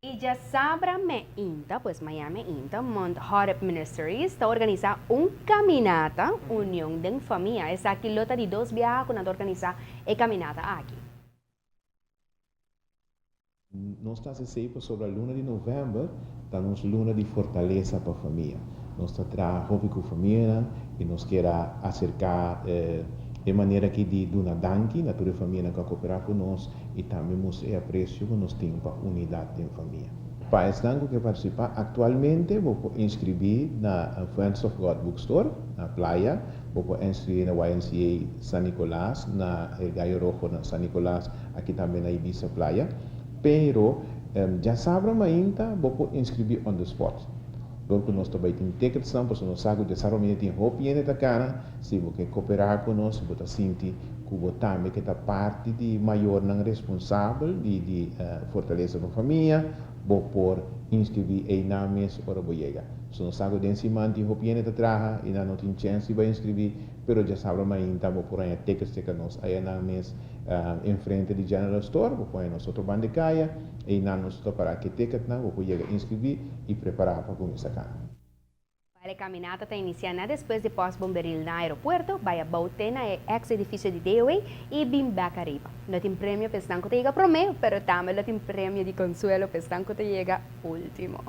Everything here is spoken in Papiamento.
I djasabra mainta, pues mañan mainta, Mount Horeb Ministries ta organisá un kaminata Union den Famia. Esaki lo ta di dos biaha ku nan ta organisá e kaminata aki. Nos ta hasi pasobra luna di novèmber ta nos luna di fortalesa pa famia. Nos ta traha hopi ku famia i nos ke aserká e manera aki di duna danki na tur e famia ku a koperá ku nos i tambe mustra e apresio ku nos tin pa unidat den famia. Pa esnan ku ke partisipá aktualmente, bo por inskribí na Friends of God Bookstore, na Playa, bo por inskribí na YMCA San Nicolas, na Gallo Rojo na San Nicolas, aki tambe na Ibiza Playa. Pero djasabra mainta, bo por inskribí on the spot. Dor ku nos tambe tin tickets nan, pasobra nos sa ku djasabra mainta tin hopi hende ta kana, si bo ke koperá ku nos, bo ta sinti ku bo tambe ke ta parti di mayornan responsabel di fortalesa pa famia, bo por inskribí einan mes ora bo yega. So nos sa ku den siman tin hopi hende ta traha i nan no tin chèns di inskribí, pero djasabra mainta bo por haña tickets serka nos einan mes enfrente di General Store, bo por nos otro banda di kaya, einan nos ta para ku ticket nan, bo por yega inskribí i prepará pa kuminsá kana. E kaminata ta inisiá despues di pòst bomberil na aeropuerto, bai abou te na ex edifisio di DOA i bin bèk ariba. Lo tin premio pa esnan ku yega promé, pero tambe lo tin premio di konsuelo pa esnan ku yega último.